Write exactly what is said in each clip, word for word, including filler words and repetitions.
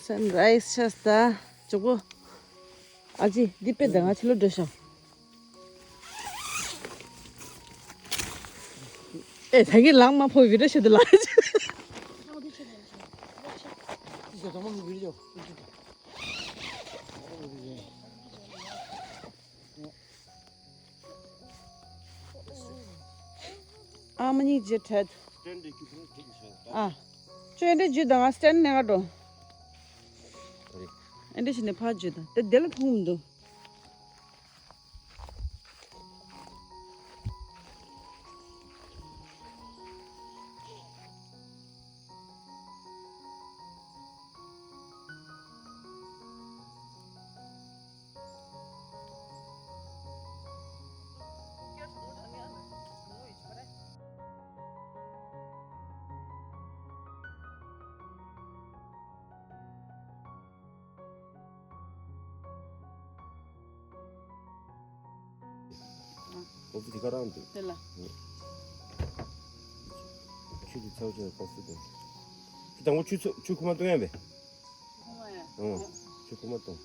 Sunrise ཤར་ད། ཅོག་པོ། ཨ་ཅེ་འདི་དཔེ་ད་ང་ཕྱི་ལོགས་འགྲོ་ཤོག་ཨེ་ད་གིན་ལངས་མ་ཕོ་བི་ཌི་ཡོ་བྱེད་དུ་ལ། ཨ་མ་གཉིས་རྗེས་བྲལ། ཨ། ཅོ་ཨེ་འདྲ་རྒྱུ་དང་ང་སྟན་ནས་ང་འགྲོ། ཨེ་འདྲ་བྱས་ནས་ཕར་རྒྱུ་དང་དེ་དེ་ལ་མཐོང་མི་འདུག་ཀོ་ཕི་དེ་ག་རང་འདུག་དེ་ལ། ཆུ་དེ་ཚ་བོ་ཆེ་ཀོ་ཕི་འདུག་ཁྱི་དང་པོ་ཆུ་ཚོ་ཆུ་ཁུག་མ་བཏུང་ཡ་བས། ཁུག་མ་ཡ། ཨང་། ཆུ་ཁུག་མ་བཏུང་།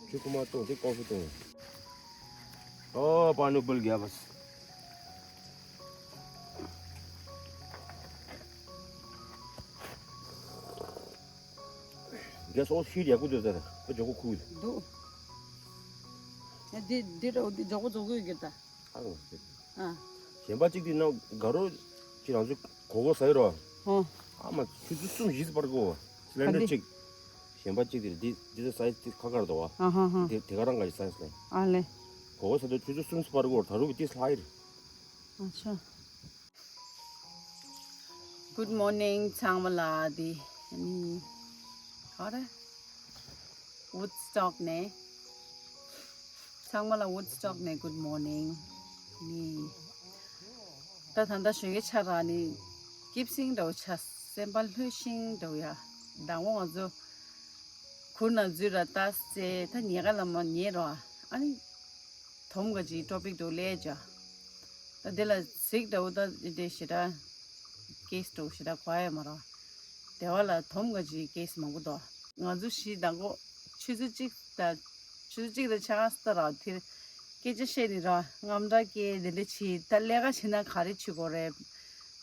ཆུ་ཁུག་མ་བཏུང་དེ་ཀོ་ཕི་བཏུང་ཡ། ཨོ་པ་ནུ་བུལ་གྱ་བས། རྒྱ་སོ་ཤིར་ཡག་པོ་འདུག་ད་ད་ཇོ་ཀོ་ཁུག་འདུག་ཡ་འདི་འདི་རོ་འདི་ཇོ་ཀོ་ཇོ་ཀོ་ཡོད་ད། ཨ་རོ་ཟེར། ཨ། གཞན་པ་གཅིག་དེ་ན་དགའ་རོ་ཅི་རང་ཚོ་གོ་གོ་ཟེར་རོ། ཨོ། ཨ་མ་ཆུ་ཚོད་གསུམ་བཞི་ཙམ་པར་གོ་སི་ལན་ཌར་གཅིག་གཞན་པ་གཅིག་དེ་འདི་འདི་ཚོ་སའི་ཛི་དེ་ཁ་ཁར་འདུག་བ། ཨ་ཧ་ཧ། དེ་དེ་ག་རང་ག་ཡི་སའི་ཛི་ལ། ཨ་ལེ། གོ་གོ་ཟེར་དུས་ཆུ་ཚོད་གསུམ་ཙམ་པར་གོ་ད་རུ་བི་ཏི་སི་ལྷ་ཡིར། ཨ་ཆ། Good morning ཚང་མ་ལ་དེ་ནི་ག་རེ་Woodstock ནས་ཚང་མ་ལ་Woodstock ནས་good morning ནི་ད་ད་ལྟ་གཞོན་སྐྱེས་ཆ་ར་ནི་སྐྱིད་སྲིང་འདྲ་བོ་ཆ་སེམས་པ་ལྷོད་ཤིང་འདྲ་བོ་ཡ་དང་པོ་ང་ཚོ་གུར་ནང་འཛུལ་ར་ལྟ་ཚེ་ད་ཉལ་ཁ་ལ་མ་ཉལ་རོ་ཨ་ནི། དོམ་ག་ཅིག་ཊོ་པིག་འདུག་ལས་བྱ། ད་དེ་ལ་གཟིགས་འདྲ་བོ་ད་དེ་ཞེ་དྲག་ཀེ་སི་འདྲ་བོ་ཞེ་དྲག་གོ་ཡ་མ་རོ། དེ་བ་ལ་དོམ་ག་ཅིག་ཀེ་སི་མང་པོ་འདུག་ང་ཚོ་གཞིས་དང་པོ་ཆུ་ཚོད་གཅིག་དང་ཆུ་ཚོད་གཅིག་དང་ཕྱེད་ཀ་ཙམ་ར་དེར་སྐད་ཆ་བཤད་ནི་ར་དངངས་སྐྲག་སྐྱེ་དེ་འདྲ་བྱེད་ད་ལས་ཀ་བྱེད་ན་ག་རེ་བྱེད་དགོས་རེད།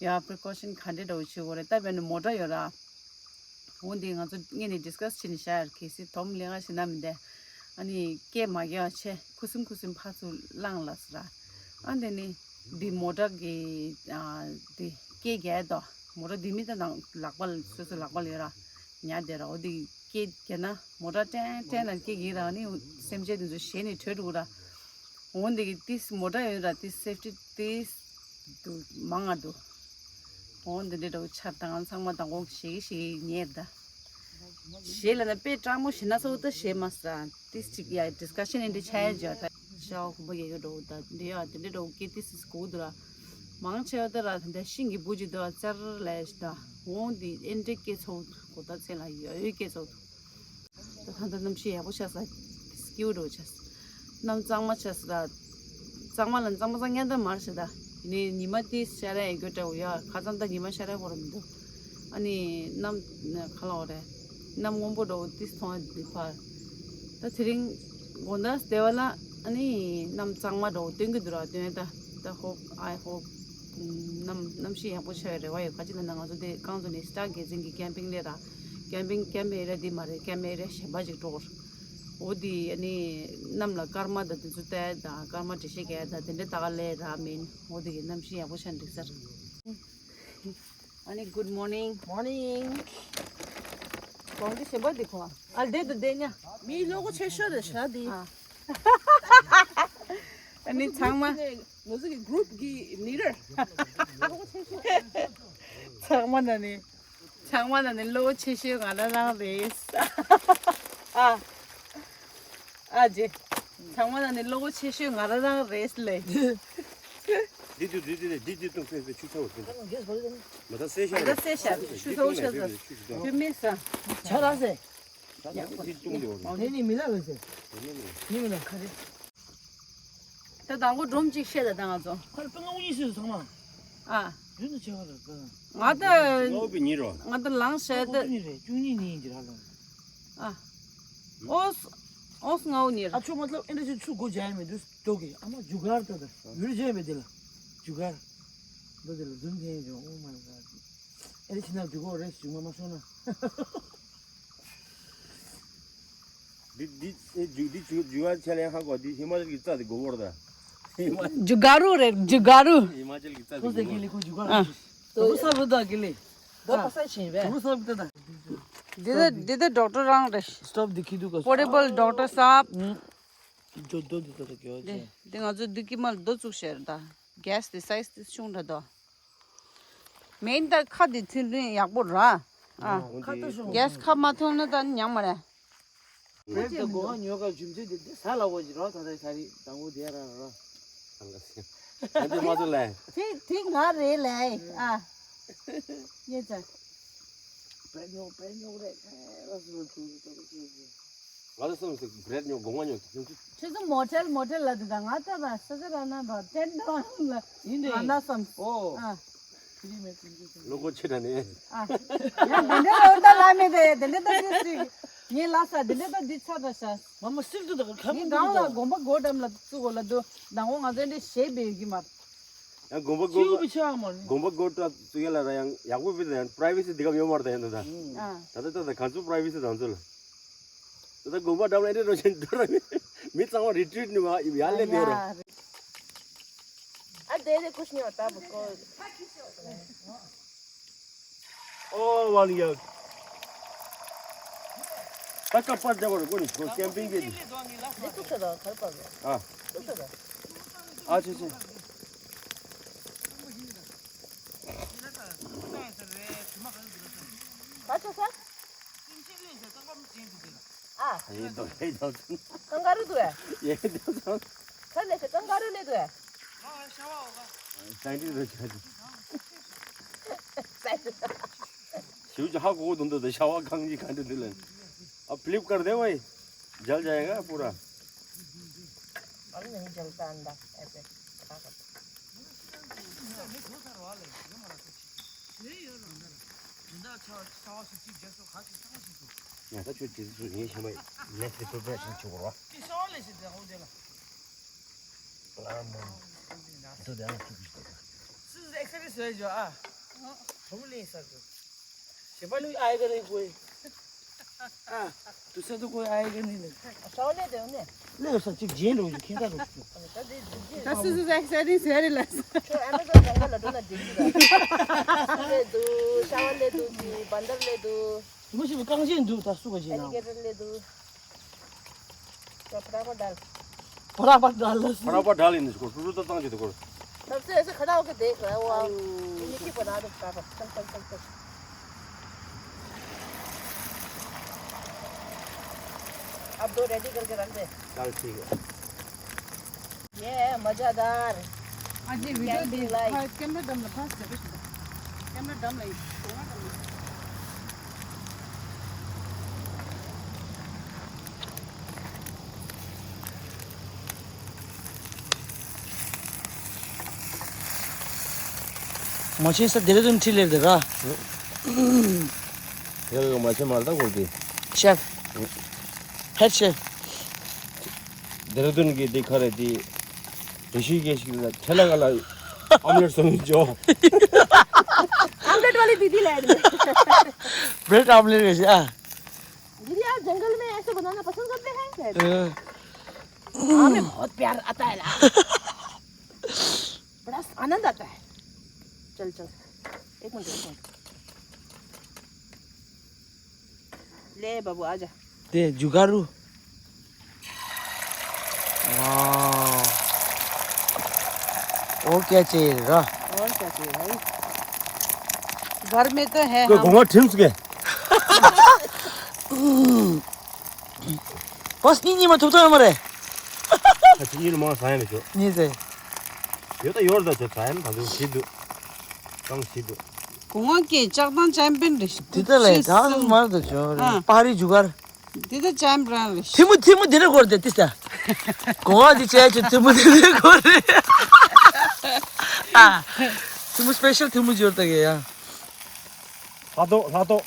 ཡ་པི་རི་ཀོ་ཤན་ག་འདྲ་འདྲ་བོ་བྱེད་དགོས་རེད་ད་བས་ནི་མོ་ཊ་ཡོད་ར། འོ་འདི་ང་ཚོ་སྔོན་ནས་ཌིས་ཀ་སི་བྱས་ནས་བཞག་ཡོད། གལ་སྲིད་དོམ་ལས་ཀ་བྱེད་ན་མི་འདས། ཨ་ནི་སྐད་མ་རྒྱག་བྱས་ཁུ་སིམ་ཁུ་སིམ་ཕར་ཚུར་བླངས་ལ་ཟེར། ཨ་འདི་ནི་འདི་མོ་ཊ་གི་ཨ་འདི་སྐད་རྒྱག་ཡས་དོ། མོ་ཊ་འདི་མི་ད་ནང་ལག་པ་ལ་སོ་སོ་ལག་པ་ལ་ཡོད་ར། ཉལ་བསྡད་ར། འོ་འདི་སྐད་རྒྱག་ན་མོ་ཊ་ཀྲེན་ཀྲེན་ལ་སྐད་རྒྱག་ར། ཨ་ནི་སེམས་ཅན་དེ་ཚོ་ཞེད་ནས་བྲོས་འགྲོ་གི་ར། འོ་འདི་གི་ཏིས་མོ་ཊ་ཡོད་ར་ཏིས་སེབ་ཊི་ཏིས་དུ་མང་ང་འདུག་འོ་འདི་འདྲའི་འདྲ་བོ་ཆར་དང་ཚང་མ་དང་པོ་ཞེ་གི་ཞེ་གི་ཉེར་ད། ཞེ་ལ་ན་དཔེ་སྤྲང་མོ་ཞེ་ན་སོ་ད་ཞེ་མ་ས་ཏིས་ཅིག་ཡ་ཌིས་ཀ་ཤན་འདི་ཆ་ཡ་ཇ་ད་ཤའོ་ཁུ་པ་ཡ་གི་འདྲ་བོ་ད་འདི་ཡ་འདི་འདྲའི་འདྲ་བོ་ཀི་ཏིས་སི་གུ་འདུག་ར། མང་ཆེ་བ་ད་ར་ད་ཤིང་གི་བུ་ཅིག་འདུག་ཙར་ལས་ད། འོ་འདི་ཨེ་འདྲའི་སྐད་ཚོ་གོ་ད་ཚེ་ལ་ཡོད་ཡོད་སྐད་ཚོ། ད་ད་ལྟ་གནམ་གཤིས་ཡག་པོ་ཆགས་ས། སྐྱིད་པོ་འདྲ་བོ་ཆགས་ས། གནམ་གཙང་མ་ཆགས་ས་ད། གཙང་མ་ལ་གཙང་མ་གཙང་ཉལ་ད་མར་ཤ་ད། ཡིན་ནའི་ཉི་མ་དེ་ཤར་ཡ་ཡོད་འདྲ་བོ་ཡ་ཁ་སང་ད་ཉི་མ་ཤར་ཡ་ཁོ་ར་མི་འདུག་ཨ་ནི་གནམ་ག་ལ་བ་རེད། གནམ་སྔོན་པོ་འདྲ་བོ་ཏིས་མཐོང་ཡ་འདི་ཕར། ད་དེ་རིང་དགོང་དག་སྡེ་བ་ལ་ཨ་ནི་གནམ་གཙང་མ་འདྲ་བོ་སྟོན་གི་འདུག་ར་སྟོན་ཡ་ད། ད་ཧོབ་ཨའི་ཧོབ། གནམ་གནམ་གཤིས་ཡག་པོ་ཆགས་ཡ་རེ་བ་ཡོད། ག་ཅི་ལ་ན་ང་ཚོ་དེ་རྐང་ཚོ་ནས་སི་ཊར་གེ་ཛིང་གི་ཀེམ་པིང་ལས་ར། ཀེམ་པིང་ཀེམ་པིང་ཨེ་རི་ཡ་འདི་མ་རེད། ཀེམ་པིང་ཨེ་རི་ཡ་གཞན་པ་ཅིག་འགྲོ་དགོས། འོ་དེ་ཨ་ནི་གནམ་ལ་སྐར་མ་དང་དེ་ཚོ་བལྟས་དང་སྐར་མ་འགྲེལ་བཤད་རྒྱག་དང་དེ་འདྲ་ད་ག་ལས་ར་མིན། འོ་དེ་གི་གནམ་གཤིས་ཡག་པོ་ཆགས་འགྲིག་ས་རེད། ཨ་ནི་good morning། Morning། གོང་དེ་གཞན་པ་འདི་ཁོ་ཨ་བསྡད་དུ་བསྡད་ཉ། མི་བློ་སྒོ་ཆེ་ཤོས་རེད་ཤག་འདི། ཨ། ཨ་ནི་ཚང་མ། ང་ཚོ་གི་གུ་རུབ་གི་ལི་ཌར། ཚང་མ་ན་ནི། ཚང་མ་ན་ནི་བློ་ཆེ་ཤོས་ང་རང་རང་རེད། ཨ། ཨ་ཅེ། ཚང་མ་ན་ནི་བློ་ཆེ་ཤོས་ང་རང་རང་རེད་ལེ། འདི་དུ་འདི་འདི་འདི་འདི་ཏུ་ཕེ་ཕེ་ཆུ་ཚ་བ་ཕེ། མ་ད་སེ་ཤ་མ་ད་སེ་ཤ་ཆུ་ཚ་བ་ཤ་ཚ། ཁྱོད་མི་ས། ཆ་ར་སེ། འདི་ཏུ་འདི་བ་ནི་ནི་མི་ལ་བས་སེ། ནི་མི་ལ་ག་རེ། ད་དང་པོ་སྒྲོམ་གཅིག་བཤད་ད་ད་ང་ཚོ། ཁར་པེ་ང་གཉིས་སུ་ཚང་མ། ཨ། རྒྱུན་དུ་ཆེ་བ་རེད་ཀ། ང་ད། ང་བོ་པའི་ཉིན་རོ། ང་ད་ལངས་བྱས་ཏེ། ཉིན་རེད། བཅུ་གཉིས་ཉིན་ཡིན་གྱི་ར་ལ། ཨ། ཨོས། ཨོས་ང་བོ་ཉིན་ར། ཨ་ཆོ་མ་ལབ་ཨེ་འདྲ་ཞིག་ཆུ་སྒོ་རྒྱག་མི་འདུག་ཏོག་གི་ཨ་མ་རྒྱུ་གར་ད་ད་ཡུལ་རྒྱག་མི་དེ་ལ་རྒྱུ་གར། འདི་དེ་ལ་རྫུན་འཐེན་ཡོང་ཨོ་མ་ལ་ཨེ་འདྲ་ཕྱི་ནང་རྒྱུ་གོ་རེ་ཞིག་མ་མ་ཤོང་ན། འདི་འདི་ཨེ་འཇུ་འདི་འཇུ་འཇུ་བ་ཆ་ལེན་ཧ་གོ། འདི་ཧི་མ་ཅལ་གྱི་རྩྭ་དེ་དགོས་པར་ད། ཧི་མ་ཅལ་རྒྱུ་ག་རུ་རེད། རྒྱུ་ག་རུ། ཧི་མ་ཅལ་གྱི་རྩྭ་དེ་ཐོ་སེ་དགོས་གི་པར། ལི་ཁུ་རྒྱུ་ག་ཨ། རུ། དུ་ས་རུ་ད་གི་ལི། དོ་པ་ས་ཆིན་བས། རུ་ས་རུ་ད་ད། འདི་ད་འདི་ད་ཌོག་ཊར་རང་རེད། སི་ཊོབ་འདི་ཁི་དུ་ག་པོར་ཊེ་བལ་ཌོག་ཊར་སཱབ། ཇོ་དོ་འདི་ད་ད་གི་འོ་ཅེ། འདི་ང་ཚོ་འདི་ཀི་མལ་རྡོ་བཙུགས་ཤེར་ད། གེ་སི་དེ་སའི་ཛི་དེ་ཆུང་དྲགས་དོ། མེན་ད་ཁ་དེ་ཐུན་ཐུན་ཡག་པོ་ར། ཨ། ཁ་ཏོ་ཤོག་གེ་སི་ཁ་མ་ཐོན་ན་ད་ཉང་མ་རེད། བྲེད་དེ་སྒོ་ང་ཉོ་ག་རྒྱུ་མཚན་དེ་དེ་ས་ལ་བོ་ཞིག་རོགས་ད་ད་ས་རི་དང་པོ་དེ་ར་ར། ཨ་འདི་མ་ཚོ་ལས། དེ་དེ་ང་རེད་ལས་ཨ། ཡེ་ཙ། བྲེད་ཉོ་བྲེད་ཉོ་རེད་ཁ་ར་སུ་ར་ཐུ་རུ་ཏོ་རུ་ཅེ་ཅེ། ང་ལ་སོང་ཟིག་བྲེད་ཉོ་སྒོ་ང་ཉོ་ཐུན་ཐུ། ཁྱེད་ཚོ་མོ་ཊེལ་མོ་ཊེལ་ལ་དེ་ད་ང་ད་ད་ས་ས་ར་ན་ར་ཊེན་ཊ་ར་ན་ལ་ཡིན་དེ་ང་ན་སམ། ཨོ། ཨ། ལོ་གོ་ཆེ་དྲ་ནས། ཨ། ཡང་དེ་འདྲ་ལོ་ད་ལ་མེད་དེ་དེ་འདྲ་ད་དེ་སི། ངའི་ལ་ས་དེ་འདྲ་ད་དེ་ཚ་ད་ཤ། མ་མ་སིལ་དུ་ད་ག་ཁ་མི་མི་གང་ལ་དགོན་པ་སྒོ་འགྲམ་ལ་བཙུགས་གོ་ལ་དུ་ད་ངོ་ང་ཚོ་འདྲ་ཞེ་བེ་གི་མ། ཡང་དགོན་པ་སྒོ་ཅིའུ་བི་ཆ་མ་རེད། དགོན་པ་སྒོ་འགྲམ་བཙུགས་ཡ་ལ་ར་ཡང་ཡག་པོ་བི་ད་ཡང་པ་རའི་ཝེ་སི་འདི་ག་ཡོད་མ་རེད་ད་ཡང་ད་ད། ཨ། ད་ད་ད་ད་ག་ཚོད་པ་རའི་ཝེ་སི་ད་ཚོད་ལ། ད་ལྟ་དགོན་པ་འགྲམ་ལ་ཨེ་འདྲ་རོ་ཆེན་འདུག་ར། མི་ཚང་མ་རི་ཊི་རིཊ་ནི་མ་ཡར་སླེབས་ཡོད་ར། ཨ་དེ་དེ་ཀུཤ་ནི་བ་ད་བུ་ཀོ། ཨོ་ཝ་ལི་ཡ། ད་ཀ་པར་དེ་བར་ཀོ་ནི་ཀོ་ཀེམ་པིང་གི་ནི། དེ་ཏུ་ཁ་ད་ཁར་པར་ཨ། ཏུ་ཁ་ད། ཨ་ཆེ་ཆེ། ད་ཆ་ས། ཨ། ཡེ་དོ་ཡེ་དོ་སོང་། ཀང་ག་རུ་འདུག་ཨེ། ཡེ་དོ་སོང་། ཁ་ནས་ཀང་ག་རུ་ནས་འདུག་ཨེ། སའི་ཌི་རུ་ཆ་ཅི། སའི་ཌི། ཞིའུ་ཅི་ཧ་གོ་གོ་དུང་དུ་དུ་ཤ་བ་གང་ཅི་གང་དུ་འདུག་ལ། ཨ་ཕི་ལིབ་ཀར་དེ་བ་ཡི། ཇལ་ཇ་ཡ་ག་པུ་ར། ཨ་ནི་ཇལ་ཏ་ཨན་ད་ཨེ་སེ། ཡང་ད་ཁྱོད་ཇེ་སུ་ངའི་ཤ་མ་ནེག་སི་པི་རི་པེ་རེ་ཤན་བྱེད་དགོས་རོགས། ཨ་མ། དེ་ཚོ་དེ་ཡང་ཚུགས་ཀྱི་ཞིག་དང་། ཨ། ཁྲོམ་ལེན་ས་དུ། ཞེ་པ་ལུས་ཨའི་ག་རེ་དགོས། ཨ། དུ་ས་དུ་དགོས་ཨའི་ག་ནི་ནི། ཤ་བ་ལས་དེ་ནི། ལས་ས་གཅིག་རྗེན་འགྲོ་གི་ཁྱེད་ད་རོགས་ཞུ། ད་སུ་སུ་ཟ་ཟ་རིན་ཟ་རིན་ལ། ཁྱོད་ཨ་མ་ཟོན་ལྗང་ཁ་ལ་འགྲོ་ན་འགྲིག་གི་རེད། སུ་ལས་འདུག་ཤ་བ་ལས་འདུག་ཅི་བན་དར་ལས་འདུག་མི་ཞིག་གི་རྐང་རྗེན་འདུག་ད་སུ་ག་རྗེན་ཨེ་ལི་ན། གེ་ཊར་ལས་འདུག་ད་ཕོ་ར་པ་ཌལ། ཕོ་ར་པ་ཌལ་ལ་སུ། ཕོ་ར་པ་ཌལ་ཡིན་ནི་ཁོ་ཀྲུ་ཀྲུ་ཏ་ཏང་གི་དུ་ཁོ། ད་ཚོད་ཟེར་ཁ་ཏ་འོ་གི་དེ་ཁ་བ། ཨ་ཡོ། མི་ཁྱི་པོ་ན་རུ་ཁ་པ་ཚང་ཚང་ཚང་ཚང་། अब दो रेडी करके रख दे। चल ठीक है। ये मज़ेदार। आज ये वीडियो कैंपिंग लाइफ। कैमरा डम लगा। कैमरा डम लगा। མ་ཆེན་ས་དེ་རེ་དུན་ཁྲི་ལེར་དེ་ར། ཡ་ཡ་མ་ཆེན་མར་ད་གོར་དེ། ཤེཕ། ཧེད་ཤེཕ། དེ་རེ་དུན་གི་དེ་ཁ་རེ་དེ། རི་ཤི་གེ་ཤི་ལ་ཁྲེ་ལ་ག་ལ་ཨམ་ལེར་སོང་ཡོད་ཇོ། आमलेट वाली दीदी ला रही है। ब्रेड आमलेट कैसे? हाँ। दीदी, आप जंगल में ऐसे बनाना पसंद करते हैं क्या? हाँ। हमें बहुत प्यार आता है ना। बड़ा आनंद आता है। चल, चल। एक मिनट, एक मिनट। ले बाबू, आजा। दे, जुगाड़ू। वाह। और क्या चाहिए रा? और क्या चाहिए भाई? घर में तो है हम। गोवा ट्रिम्स के। बस नी, नी, मैं थोड़ा हमारे। अच्छा, ये लो, मैं साया में जो। नी से। यो त योर द छ time भालु सिद्धु। कम सिद्धु। गोवा के चकदान चैंपियन रे। तितले जान मार दो जो। हाँ। पहाड़ी जुगाड़। तितले चैंपियन रे। थिमु, थिमु दिने गोर दे तिस्ता। गोवा दी चाहे जो थिमु दिने गोर दे। हाँ। ཐུ་མོ་སི་པེ་ཤལ་ཐུ་མོ་འབྱོར་ད་གེ་ཡ། ལྷ་ཏོ་ལྷ་ཏོ།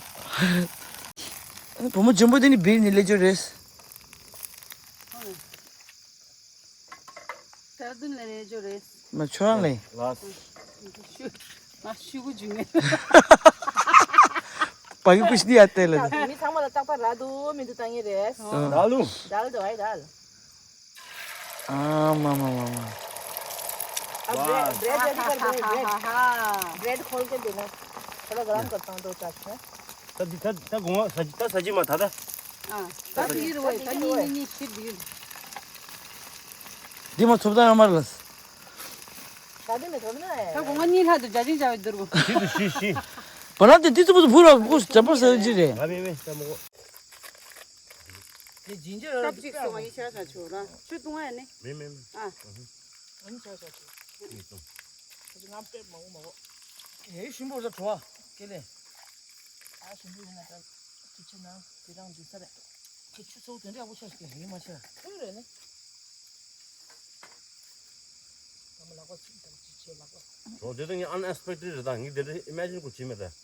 བུ་མོ་འཇོན་པོ་དེ་ནི་བིར་ནི་ལེ་ཇོ་རེས། དེར་དུན་ལེ་ལེ་ཇོ་རེས། མ་ཆོ་རང་ལེ། ལགས། ང་ཤུ་གུ་ཇུ་ངེ། བ་གི་ཀུཤ་ནི་ཡ་ཏེ་ལེ། མི་ཚང་མ་ལ་རྟག་པར་ར་དུ་མི་དུ་ཏང་ངེ་རེས། ཨ། ད་ལུ། དལ་དུ་ཨའི་དལ། ཨ་མ་མ་མ་མ། ཨ་བྲེ་བྲེ་བྲེ་བྲེ་བྲེ་བྲེ་ཁོལ་གེ་དེ་ན། ཁོ་ལ་ག་རང་ག་ཏང་དོ་ཅག་ཆེ། ད་འདི་ད་ད་གོང་ས་ད་ས་ཅི་མ་ད་ད། ཨ་ད་དེ་ཡིར་བའི་ད་ནི་ནི་ནི་ཤི་དེ་ཡིར། འདི་མ་ཚོབ་ད་ཡང་མར་ལ། ད་དེ་མེ་ཐོར་ན་ཨེ། ད་གོང་ང་གཉིས་ལྷག་ཏུ་ཇ་ཅིང་ཇ་བའི་དུར་བུ། ཤི་དུ་ཤི་ཤི། བ་ལ་དེ་དུས་ཚོད་བུ་ར་བུ་ཇ་པར་ཟ་ཅི་རེད། ང་མེ་མེ་ད་མོ་གོ། དེ་ཇིན་ཇར་ར་ཅིག་སོང་ཡི་ཤ་ཤ་ཆོ་ར་ཆུ་བཏུང་ཨ་ནི། མེ་མེ་མེ། ཨ། ཨ་ནི་ཤ་ཤ་ཆོ། མེ་བཏུང་། ང་པེ་མ་གོ་མ་གོ། ཨེ་ཞིམ་པོ་ཟ་བྲོ་བ་ཀེ་ལེ། ཨ་ཞིམ་པོ་ཡིན་ན་ད་དུ་ཆེ་ན་དེ་རང་འདི་ས་རེད། ཁྱེད་ཆུ་ཚོགས་དེ་འདྲ་ཡག་པོ་ཆགས་ཤིག་ཡིན་མ་ཆེ་ར། ཐུག་རེད་ནི། ད་མ་ལག་པ་ཚིག་དང་ཅི་བྱེད་ལག་པ། ཇོ་དེ་ད་ངས་ཨན་ཨེག་སི་པེག་ཊེཌ་རེད་ད། ངས་དེ་འདྲ་ཨི་མེ་ཇིན་གོ་བྱེད་མེད་ད། ཨེག་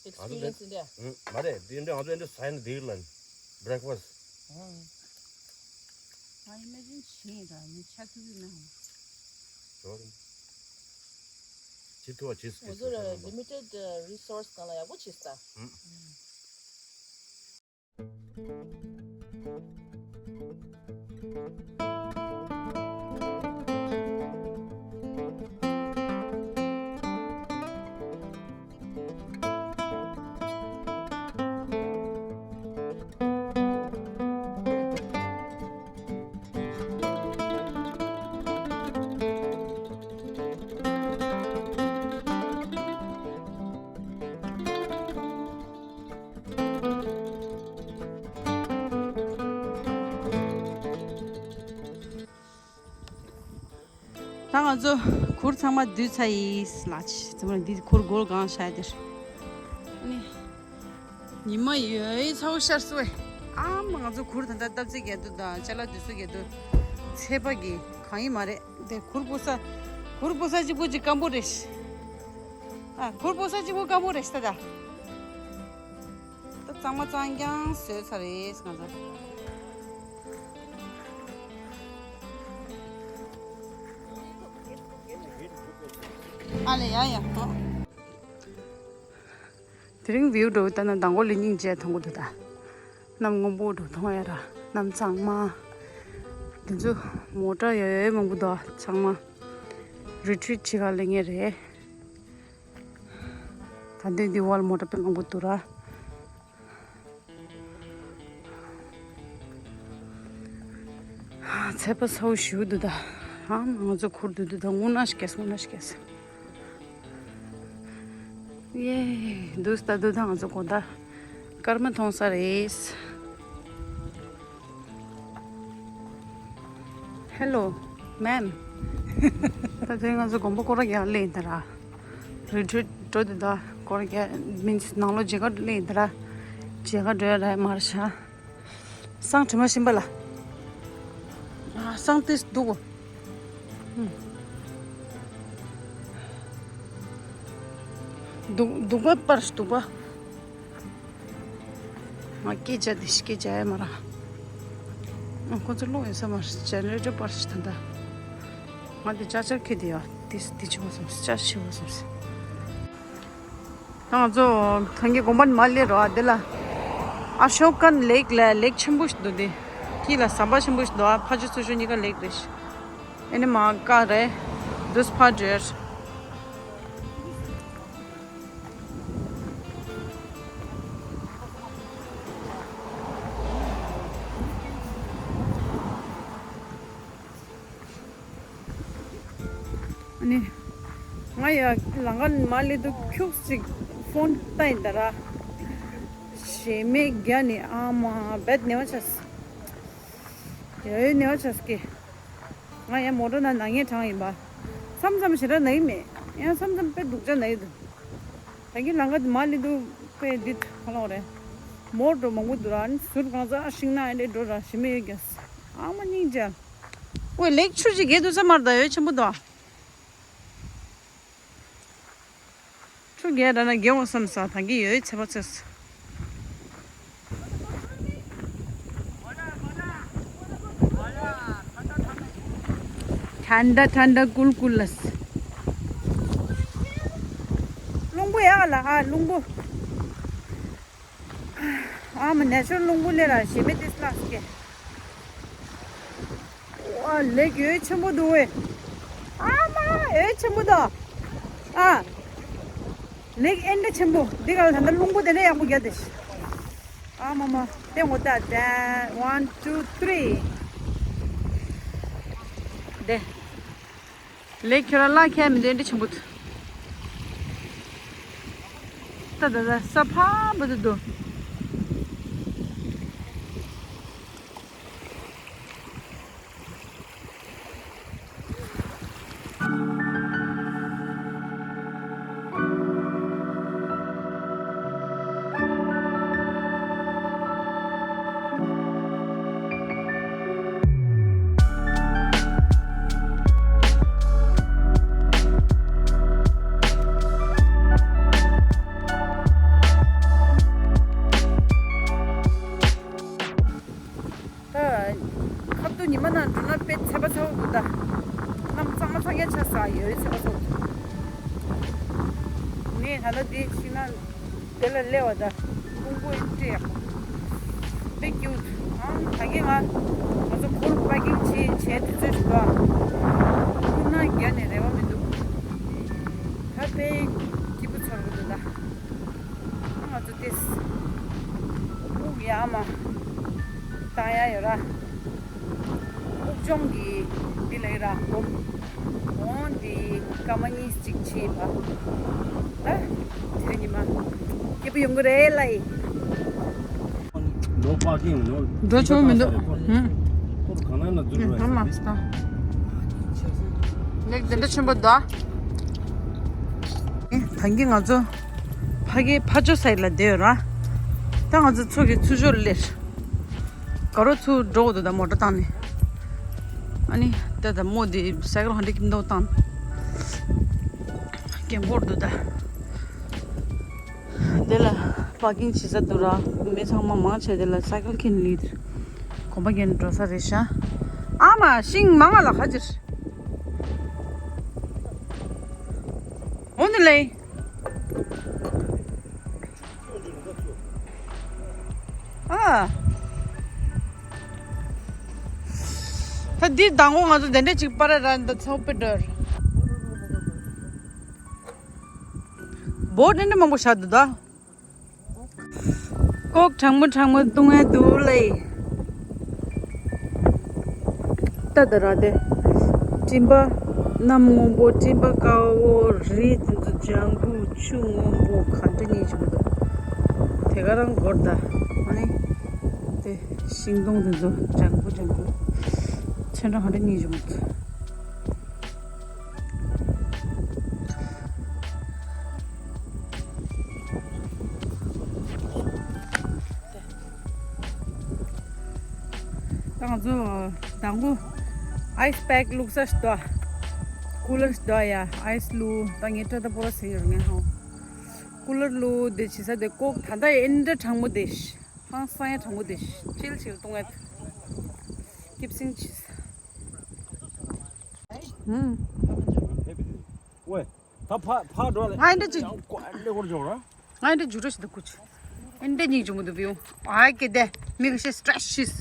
སི་པི་རི་ཡན་སི་འདི། ཨུ། མ་རེད། དེ་འདྲ་ང་ཚོ་འདི་ས་ཡིན་ན་དེ་ལ་བྷི་རེག་ཕ་སི། ཨ། ང་ཨི་མེ་ཇིན་བྱེད་ཡིན་ད་ནི་ཆ་ཐུག་གི་ན། ཇོ་རེད། བྱེད་ཐུབ་པ་བྱེད་སྲིད། ང་ཚོ་ལ་ལི་མི་ཊེཌ་རི་སོར་སི་སྒང་ལ་ཡག་པོ་བྱེད་སྲིད་ད། ཨུ། ད་ང་ཚོ་གུར་ཚང་མ་བསྡུས་ཚར་ཡིན་ལགས། ཚང་མ་འདི་གུར་སྒོར་གང་བཞག་དེར། ནི། ཉི་མ་ཡོད་ཚ་བོ་ཤར་སོང་བས། ཨ་མ་ང་ཚོ་གུར་ད་ལྟ་སྟབས་རྩེ་རྒྱལ་དུ་དང་ཅ་ལག་དུས་སུ་རྒྱལ་དུ། ཚད་པ་གི་གང་ཡིན་མ་རེད་དེ་གུར་པོ་ས། གུར་པོ་ས་གཅིག་པོ་གཅིག་སྐམ་པོ་རེད། ཨ་གུར་པོ་ས་གཅིག་པོ་སྐམ་པོ་རེད་ད་ད། ད་གཙང་མ་གཙང་རྐྱང་བཟོས་ཚར་རེད་ང་ཚོ། ཨ་ལེ་ཡ་ཡ་ཧོ། དེ་རིང་བིའུ་འགྲོ་ལྟ་ན་མདང་དགོང་ལས་སྙིང་རྗེ་མཐོང་གི་འདུག་ད། གནམ་སྔོན་པོ་འགྲོ་མཐོང་ཡ་ར་གནམ་གཙང་མ། དེ་ཚོ་མོ་ཊ་ཡོད་ཡོད་མང་པོ་འདུག་ཚང་མ། རི་ཊི་རིཊ་བྱེད་ག་སླེབས་མཁན་རེད། ད་འདི་འདི་བར་མོ་ཊ་དཔེ་མང་པོ་འདུག་ར། ཚད་པ་ཚ་བོ་ཞེ་པོ་འདུག་ད། ཨ་མ་ང་ཚོ་གུར་འདུག་འདུག་ད་སྔོ་ནག་ཞིག་སྐྱེས་སོང་། སྔོ་ནག་ཞིག་སྐྱེས་སོང་། ཡེ། འདུག་ད་འདུག་ད་ང་ཚོ་དགོང་དག་སྐར་མ་མཐོང་ས་རེད། Hello, ma'am. ད་དེ་ང་ཚོ་དགོན་པ་སྐོར་ར་རྒྱག་སླེབས་ཡིན་ད་ར། རི་ཊི་རིཊ་འགྲོ་དེ་ད་སྐོར་ར་རྒྱག་མིན་ནང་ལོགས་མཇལ་ཁ་སླེབས་ཡིན་ད་ར། མཇལ་ཁ་འགྲོ་ཡ་ར་མར་ཤ། སང་དྲི་མ་ཤིམ་པ་ལ། ཨ་སང་ཏིས་འདུག་གོ། འདུག་འདུག་པ་པར་འདུག་པ། ང་སྐད་ཆ་དེ་ཤི་སྐད་ཆ་ཡ་མ་ར། ཁོ་ཚོ་ལོག་ཡོད་ས་མ་རེད། ཇེ་ནེ་རེ་ཊར་པར་ཞིག་ད་ལྟ། ང་དེ་ཅག་ཅག་ཁེ་དེ་ཡ་དེ་དེ་ཆེ་བ་སམ་སི་ཅག་ཆེ་བ་སམ་སི། ད་ང་ཚོ་ཐང་གི་དགོན་པ་ནས་མར་སླེབས་རོགས་ཨ་དེ་ལ། ཨ་ཤོ་ཀན་ལེག་ལ་ལེག་ཆེན་པོ་ཞིག་འདུག་དེ། དཀྱིལ་ལ་ཟམ་པ་ཆེན་པོ་ཞིག་འདུག་ཨ་ཕ་ཆུ་ཚུ་ཤོ་གཉིས་ཀ་ལེག་རེད། ཨེ་ནི་མ་ཀ་རེད། དུས་ཕ་འདྲེར། ཨ་ནི། ང་ཡ་ལང་ཀ་མ་ལི་དུ་ཁྱུག་ཅིག་ཕོན་ལྟ་ཡིན་ད་ར། ཞེ་མེད་རྒྱ་ནི་ཨ་མ་བེད་ནེ་བ་ཆས། ཡ་ཡོད་ནེ་བ་ཆས་ཀི། ང་ཡ་མོ་ཊ་ན་ནང་ངས་དྲངས་ཡིན་པ། མཚམས་མཚམས་ཞེ་དྲག་ན་ཡི་མེད། ཡང་མཚམས་མཚམས་དཔེ་སྡུག་ཅག་ན་ཡི་འདུག་ད་གིན་ལང་ཀ་མ་ལི་དུ་དཔེ་འདི་ཁ་ལོ་རེད། མོ་འགྲོ་མང་པོ་འདུག་ར་ནི་ཟུར་གང་ཚ་ཤིང་ན་ཨེ་འདྲེ་འགྲོ་ར་ཞི་མེ་ཡོད་ཀྱང་། ཨ་མ་སྙིང་རྗེ། ཝེ་ལེག་ཆུ་ཅིག་གེ་དུ་ས་མར་ད་ཡོད་ཆེན་པོ་འདུག་ཆུ་རྒྱས་འདྲ་ན་རྒྱས་འོང་བསམ་ས་ད་གི་ཡོད་ཚེ་པ་ཚེ། ཐན་ད་ཐན་ད་ཀུལ་ཀུལ་ལ། རླུང་བུ་ཡག་ལ་ཨ་རླུང་བུ། ཨ་མ་ནེ་ཆུ་རླུང་བུ་ལས་ར་ཞེ་མེད་དེ་སླག་སྐྱེ། ཨ་ལེགས་ཡོད་ཆེན་པོ་འདུག་ཨེ། ཨ་མ་ཡོད་ཆེན་པོ་འདུག་ཨ་ལེགས་ཨེ་འདྲ་ཆེན་པོ་འདི་ག་ལ་ད་ལྟ་རླུང་བུ་དེ་འདྲ་ཡག་པོ་རྒྱག་དེ། ཨ་མ་མ་དེ་ངོ་ད་དེ་one two three དེ། ལེགས་ཁྱོད་ར་ལ་ཁྱད་མི་འདྲ་འདྲ་ཆེན་པོ་འདུག་ད་ད་ད་ས་ཕ་བ་དུ་དུ། ད་ཁ་ཐུག་ཉི་མ་ནང་འགྲོ་ན་དཔེ་ཚད་པ་ཚ་བོ་འདུག་ད། གནམ་གཙང་མ་གཙང་རྐྱང་ཆ་ས་ཡོད་ཚད་པ་ཚ་བོ་འདུག་ངས་ད་ལྟ་འདི་ཕྱིན་ན་དེ་ལ་སླེབས་པ་ད་རླུང་བུ་ཡིན་སྤྲད་ཡག་པོ། དཔེ་སྐྱིད་པོ་འདུག་ཨང་ད་གིན་ང་ང་ཚོ་འཁོར་པར་ཀིང་བྱས་བྱས་དུས་ཚོད་ཞིག་འདུག་ཨ། ཁོ་ན་རྒྱ་ནས་རེ་བ་མི་འདུག་ད་དཔེ་སྐྱིད་པོ་ཚོར་གི་འདུག་ད། ང་ཚོ་ཏེས་དབུགས་ཡག་མ་བཏང་ཡ་ཡོད་ར། དབུགས་སྦྱོང་གི་འདི་ལས་ར་སྒོམ། འོང་འདི་སྐར་མ་གཉིས་གཅིག་ཕྱིན་པ། ད་དེ་རིང་ཉི་མ་སྐྱིད་པོ་ཡོང་གི་རེད་ལ་ཡི། འགྲོ་ཆོག་མི་འདུག་ཧུམ། ཧུམ་མ་སྟ། ལེགས་དེ་འདྲ་ཆེན་པོ་འདུག་ད་གིན་ང་ཚོ་ཕ་གི་ཕ་ཇོ་སའིད་ལ་བསྡད་ཡོད་ར། ད་ང་ཚོ་ཚོ་གི་ཚུར་ཞོར་སླེབས། དགའ་རོགས་ཚུར་འགྲོ་འདུག་ད་མོ་ཊ་བཏང་ནས། ཨ་ནི་ད་ད་མོ་དེ་སའི་ཀལ་ཧན་ཏེ་ཀིམ་དོ་བཏང་། སྐད་འབོར་འདུག་ད། དེ་ལ་པར་ཀིང་བྱེད་ས་འདུག་ར། མི་ཚང་མ་མང་ཆེ་དེ་ལ་སའི་ཀལ་ཁྱེར་ནས་གོམ་པ་རྒྱག་ནས་འགྲོ་ས་རེད་ཤག་ཨ་མ་ཤིང་མང་ང་ལ་ཁ་ཅིར། འོ་ནི་ལེ། ཨ། ད་འདི་ཟླ་ངོ་ང་ཚོ་དེ་འདྲ་ཅིག་པར་ར་འདི་ཚོགས་པའི་འགྲོར། བོ་དེ་འདྲ་མང་པོ་བཞག་འདུག་ད། ཀོག་གྲང་མོ་གྲང་མོ་བཏུང་ཡ་འདུག་ལེ། ཏ་ཏ་ར་དེ། སྤྲིན་པ། གནམ་སྔོན་པོ་སྤྲིན་པ་དཀར་པོ་རི་དེ་ཚོ་ལྗང་གུ་ཆུ་སྔོན་པོ་ག་འདྲ་ཉིད་བྱུང་འདུག་དེ་ག་རང་སྒོར་ད། ཨ་ནི། དེ་ཤིང་སྡོང་དེ་ཚོ་ལྗང་གུ་ལྗང་གུ་ཚོན་ཁྲ་ག་འདྲ་ཉིད་བྱུང་འདུག་ད་ང་ཚོ་དང་པོ་ཨའི་སི་པེག་བླུགས་ས་ཞིག་འདུག་ཀུ་ལར་ཞིག་འདུག་ཡ། ཨའི་སི་བླུགས། ད་ངས་སྐྲ་ད་པོ་ར་ཟིན་ཡོད་ངས་ཧང་། ཀུ་ལར་བླུགས་དེ་བྱེད་ས་དེ་ཀོག་ད་ལྟ་ཨེ་འདྲ་གྲང་མོ་དེ། ཧང་སང་ཡ་གྲང་མོ་དེ། ཅིལ་ཅིལ་བཏུང་ཡ། སྐྱིད་སིང་བྱེད་ས། ཧུམ། ཝེ། ད་ཕ་ཕ་འགྲོ་ལེ། ང་འདྲ་ཅིག་ཀོ་ཨ་ལེ་ཧོར་འཇོག་ར། ང་འདྲ་འཇུ་ར་ཞིག་ད་ཀུ་ཆུ། འདྲ་སྙིང་རྗེ་མོ་འདུག་བིའུ། ཨ་ཀེ་དེ་མི་ག་ཤེས་སི་ཊེ་རེ་སི་ཤིས།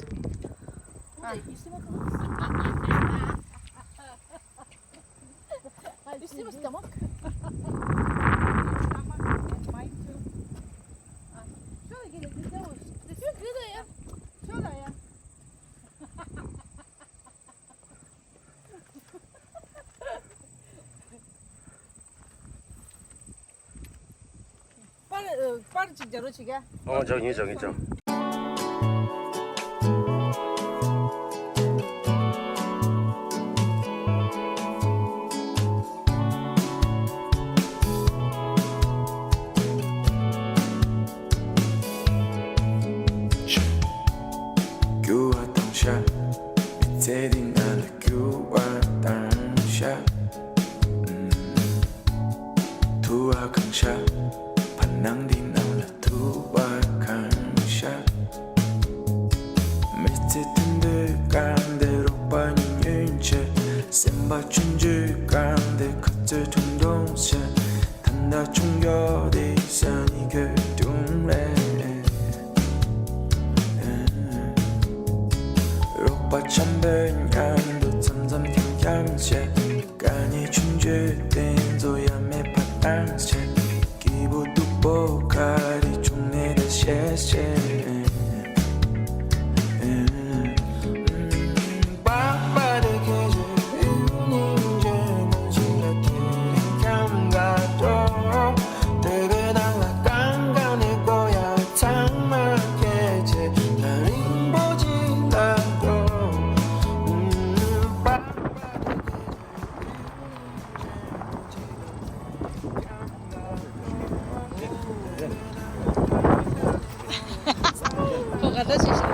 པར་པར་ཅིག་རྒྱག་རོགས་བྱེད་ཀྱ། ཨོ་ཇོ་ངེ་ཇོ་ངེ་ཇོ། རྒྱུ་བ་དང་ཤ། མི་ཚེ་འདི་ང་ལ་རྒྱུ་བ་དང་ཤ། ཐུ་བ་ གང་ཤར། བར་སྣང་འདི་ནང་ལ་ཐུག་པ་གང་ཤར། མི་ཚེ་དུད་འགྲོའི་སྒང་དེར་རོགས་པ་གཉིས་ཉུལ་བྱས། སེམས་པ་ཆུང་ཆུང་སྒང་དེར་ཁ་རྩོད་ཁྲུང་ཁྲུང་བྱས། ད་ལྟ་ཆུང་ཀྱོག་དེ་ས་ནི་ཁོའི་སྒྲུང་ལས། རོགས་པ་འཆམ་པོའི་མཉམ་དུ་འཆམ་འཆམ་འཆམ་འཆམ་བྱས། དཀའ་ངལ་ཆུང་ཆུང་དེ་ཚོ་ཡང་མེད་པ་བཏང་བྱས། སྐྱིད་པོ་སྡུག་པོ་ག་རེ་བྱུང་ནའི་ད་ཤེས་བྱས། ཁོ་ག་འདྲ་བྱེད་ཤག་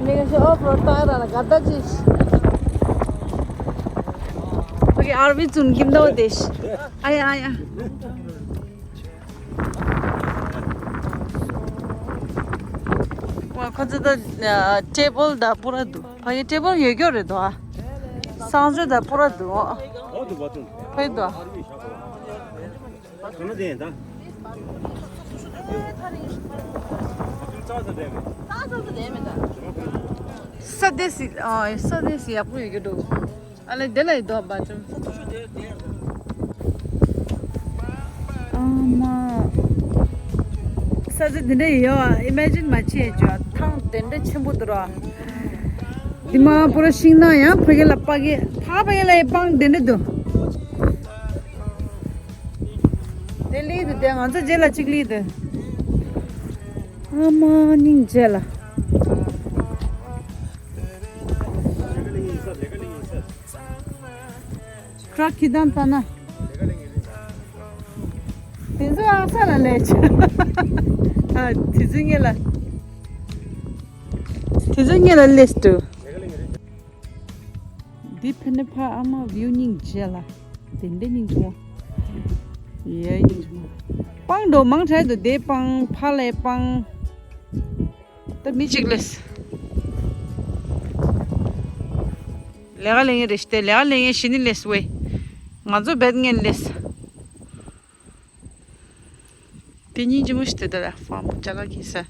ནས་ཤོ་ཨོ་ཕོར་ཏཱ་ར་ལ་ག་ད་ཅིས། ཨོ་ཁེ། ཨར་བི་ཙུན་ཁྱིམ་ཐོག་དེ་ཤི། ཨ་ཡ་ཨ་ཡ། ཁོ་ཚོ་ད་ཊེ་བལ་ད་པུ་ར་འདུག་ཕ་གི་ཊེ་བལ་ཡོད་རྒྱུ་རེད་དོ། ཨ། སང་ཞོ་ད་པུ་ར་འདུག་ཕ་གི་འདུག་ཨ། ས་དེ་སི་ཨ་ས་དེ་སི་ཡག་པོ་ཡོད་རྒྱུ་འདུག་ཨ་ལེ་དེ་ལ་ཡི་དོ་བ་ཅུ། ཨ་མ། ས་ཆ་དེ་འདྲ་ཡོད་ཨ། ཨི་མེ་ཇིན་མ་བྱེད་ཅོ། ཐང་དེ་འདྲ་ཆེན་པོ་འདུག་ར། དེ་མ་པུ་ར་ཤིང་ནགས་ཡང་ཕ་གི་ལ་པ་གི་ཕ་ཕ་གི་ལ་ཡི་སྤང་དེ་འདྲ་འདུག་དེ་ལི་དུ་དེ་ང་ཚོ་རྗེས་ལ་གཅིག་ལི་དུ། ཨ་མ་སྙིང་རྗེ་ལ། ཁྲག་ཁྱི་དང་ལྟ་ན། དེ་ཚོ་ཨ་ས་ལ་ལས་ཆ། ཨ་དེ་ཚོ་ངེད་ལ། དེ་ཚོ་ངེད་ལ་ལས་སུ། འདི་ཕན་ནི་ཕ་ཨ་མ་བིའུ་སྙིང་རྗེ་ལ། དེ་འདྲ་སྙིང་རྗེ་མོ། ཡེ་སྙིང་རྗེ་མོ། སྤང་འགྲོ་མང་དྲགས་འདུག་དེ་སྤང་ཕ་ལས་སྤང་། ད་མི་གཅིག་ལས། ལས་ཀ་ལས་ངན་རེ་ཞིག་དེ་ལས་ཀ་ལས་ངན་ཞི་ནི་ལས་སུ་བས། ང་ཚོ་བེད་ངན་ལས། དེ་སྙིང་རྗེ་མོ་ཞིག་དེ་ལྟར་ཧྥམ་ཅ་ལག་གིས་ས།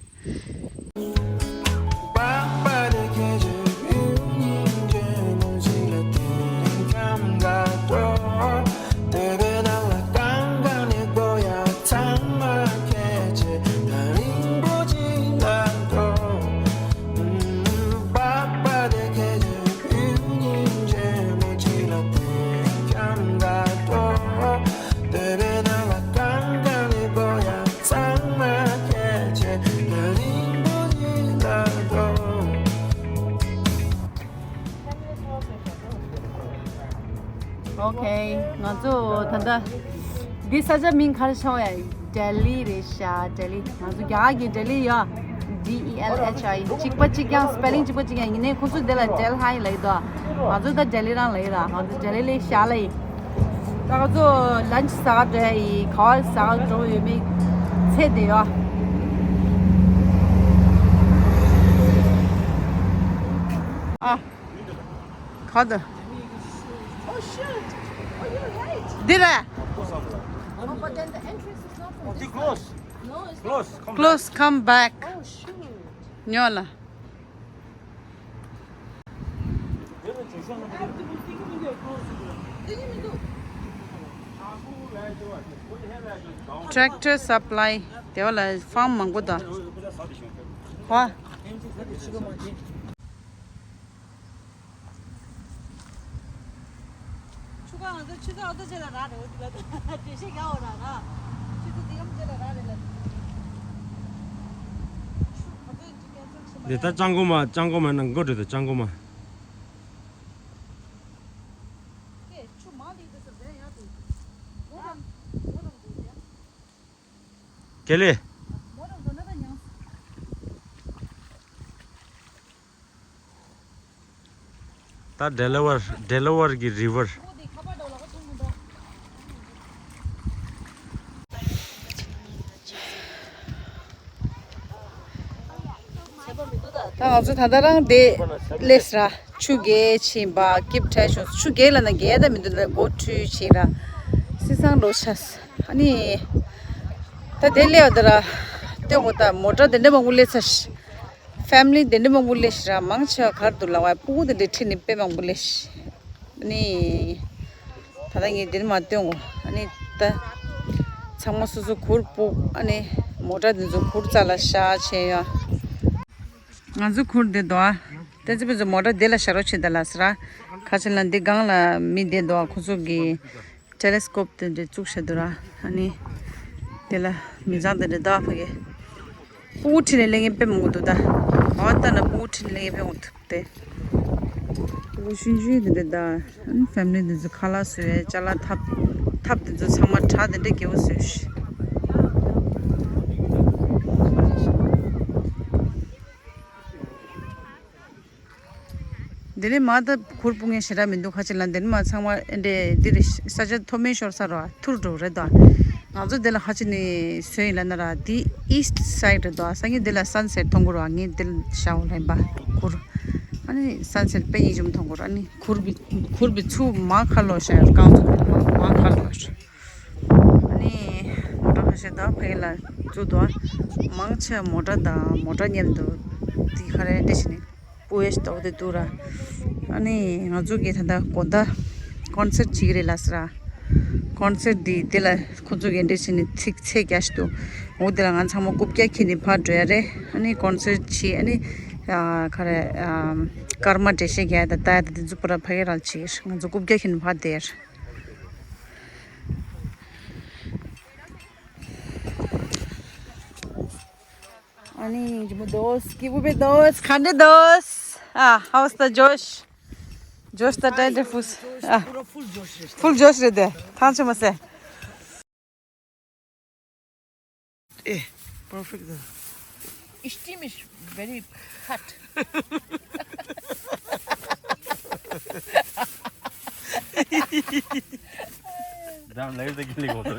ཨོ་ཁེ། ང་ཚོ་ད་ལྟ་འདི་ས་ཆ་མིང་ག་རེ་ཤོག་ཡ། ལྡི་ལི་རེད་ཤག་ལྡི་ལི། ང་ཚོ་རྒྱ་གར་གྱི་ལྡི་ལི་ཡ། ཌི་ཨི་ཨེལ་ཨེཆ་ཨའི་ཨི། གཅིག་པ་གཅིག་རྐྱང་། སི་པེ་ལིང་གཅིག་པ་གཅིག་རྐྱང་ཡིན་ནའི་ཁོང་ཚོ་འདི་ལ་ལྡི་ལི་ལ་ཡི་ལབ་ཀྱི་འདུག་ང་ཚོ་ད་ལྡི་ལི་རང་ལབ་ཀྱི་ར། ང་ཚོ་ལྡི་ལི་ལ་ཤག་ལབ་ཡི། ད་ང་ཚོ་ལན་ཆི་ཟ་ག་འགྲོ་ཡ་ཡི། ག་བ་ཟ་ག་འགྲོ་ཡོད་མེད་ཚད་དེ་ཡ། ཨ། ག་ད། འདི་ར། Close, come back. ཉོ་ལ། Tractor Supply དེ་བ་ལ་ཧྥམ་མང་པོ་དང་། ཧ། ཆུ་ཁ་ང་ཚོ་ཆུ་ཚོད་ཨ་ཚོ་ཅེ་ལ་རག་རེད་འོ་དེ་ལ་འགྲེལ་བཤད་རྒྱག་འོ་ར་ར། ཆུ་ཚོད་འདི་གམ་ཅེ་ལ་རག་རེད་ལ། ཆུ་ཁ་ཚོད་འདི་ཀན་སལ་ཤི་མ་རེད། འདི་ད་ལྕང་སྒོ་མ་ལྕང་སྒོ་མ་ནང་སྒོ་འགྲོ་དུ་ལྕང་སྒོ་མ། ཀེ་ཆུ་མ་ལི་དེ་ཚོ་རེད་ཡ་དེ། འོ་རམ་འོ་རམ་འདུག་ཡ། ཀེ་ལི། ད་ཌེ་ལ་ཝར་ཌེ་ལ་ཝར་གྱི་རི་ཝར། ད་ང་ཚོ་ད་ལྟ་རང་དེ་སླེབས་ར། ཆུ་རྐྱལ་ཕྱིན་པ་སྐྱིད་ཕྲ་བྱུང་། ཆུ་རྐྱལ་ལ་ན་རྐྱལ་ད་མི་འདུག་ད་སྒོ་ཁྲུས་ཕྱིན་ར། སི་སང་འགྲོ་ཤག་ཨ་ནི་ད་དེ་སླེབས་ད་ར། སྟོན་གོ་ད་མོ་ཊ་དེ་འདྲ་མང་པོ་སླེབས་ཚར་ཤག་ཕེ་མི་ལི་དེ་འདྲ་མང་པོ་སླེབས་ཤག་ར། མང་ཆེ་བ་གར་འདུག་ལ་བ། སྤུ་གུ་དེ་འདྲ་ཁྲིད་ནི་དཔེ་མང་པོ་སླེབས་ཤག་ནི། ད་ལྟ་ངས་འདིར་མ་སྟོན་གོ་ཨ་ནི་ད། ཚང་མ་སོ་སོ་གུར་ཕུབ། ཨ་ནི་མོ་ཊ་འདི་ཚོ་གུར་རྩ་ལ་བཞག་བྱས་ཡོད། ང་ཚོ་གུར་འདི་འདུག་ཨ། ཏན་ཙི་པི་ཚོ་མོ་ཊ་འདི་ལ་བཞག་རོགས་བྱེད་ད་ལ་ཟེར་ར། ཁ་ཆེ་ལ་འདི་སྒང་ལ་མི་བསྡད་འདུག་ཨ། ཁོ་ཚོ་གི་ཊེ་ལེ་སི་ཀོབ་དེ་འདྲ་བཙུགས་བཞག་འདུག་ར། ཨ་ནི་དེ་ལ་མི་ཚང་དེ་འདྲ་འདུག་ཨ། ཕ་གི་སྤུ་གུ་ཁྲིད་ནས་སླེབས་མཁན་དཔེ་མང་པོ་འདུག་ད། འོ་ད་ན་སྤུ་གུ་ཁྲིད་ནས་སླེབས་མཁན་དཔེ་མང་པོ་འདུག་སྟེ། སྤུ་གུ་ཆུང་ཆུང་དེ་འདྲ་ད། ཨ་ནི་ཕེ་མི་ལི་དེ་ཚོ་ཁ་ལག་བཟོས། ཅ་ལག་ཐབ་ཐབ་དེ་ཚོ་ཚང་མ་དྲ་དེ་འདྲ་རྒྱལ་པོ་བཟོས་ཤག་འདི་ནས་མར་ད་གུར་སྤུ་ངེས་ཞེ་དྲག་མི་འདུག་ཁ་ཆེ་ལ་འདི་ནས་མར་ཚང་མ་ཨེ་འདྲས་འདི་རེད། ས་ཆ་མཐོ་དམན་ཤོར་ས་རེད་བ། ཐུར་འགྲོ་རེད་ད། ང་ཚོ་འདི་ལ་ཁ་ཆེ་ནས་བཟོས་ཡིན་ལབ་ན་ར། འདི་ཨི་སི་ཊི་སའི་ཌི་རེད་ད། སང་ཉིན་འདི་ལ་སན་སེ་ཊི་མཐོང་གི་རེད་བ། ངས་འདི་ལ་ཤར་བ་ལེན་པ་གུར། ཨ་ནི་སན་སེ་ཊི་དཔེ་ཡིད་འཇོམས་མཐོང་གི་རེད། ཨ་ནི་གུར་གི་གུར་གི་ཚུར་མར་ཁ་ལོག་ཤར། རྐང་ཚུར་མར་ཁ་ལོག་ཤར། ཨ་ནི་མོ་ཊ་ཁ་ཤས་ད་ཕ་གི་ལ་བཙུགས་འདུག་མང་ཆེ་མོ་ཊ་དང་མོ་ཊ་མཉམ་དུ་དེ་ག་རེ་འདྲ་བྱས་ནས་སྤུ་ཡས་ཏོག་དེ་འདུག་ར། ཨ་ནི་ང་ཚོ་གི་ད་ལྟ་དགོང་དག་ཀོན་སར་ཊི་བྱེད་ཀྱི་རེད་ལབ་ཟེར་ར། ཀོན་སར་ཊི་དེ་དེ་ལ་ཁོ་ཚོ་གི་འདྲ་བྱས་ནས་ཚིག་ཚད་རྒྱ་ཞིག་འདུག་འོ་དེ་ལ་ང་ཚང་མ་རྐུབ་བཀྱག་འཁྱེར་ནས་ཕར་འགྲོ་ཡ་རེད། ཨ་ནི་ཀོན་སར་ཊི་བྱེད། ཨ་ནི་ཨ་ག་རེ་ཨ་སྐར་མ་འགྲེལ་བཤད་རྒྱག་ཡ་དང་ལྟ་ཡ་དང་དེ་ཚོ་པུ་ར་ཕ་གི་རང་བྱེད་ཀྱི་རེད། ང་ཚོ་རྐུབ་བཀྱག་འཁྱེར་ནས་ཕར་བསྡད་ཡ་རེད། ཨ་ནི་ཇི་མོ་དོས། སྐྱིད་པོ་པའི་དོས། ག་འདྲ་དོས། ཨ། How's the Josh? Josh the tender food. ཨ། Full Josh རེད་དེ། ཐང་ཆད་མ་ཟེར། ཨེ། Perfect ད། Steam is very hot. འགྲམ་ལ་ཡོད་དེ་ཀེ་ལི་གོ་ཐོ།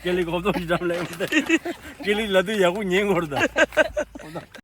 ཀེ་ལི་གོ་ཐོ་འགྲམ་ལ་ཡོད་དེ། ཀེ་ལི་ལ་དུ་ཡག་པོ་ཉན་གོ་ར་ད།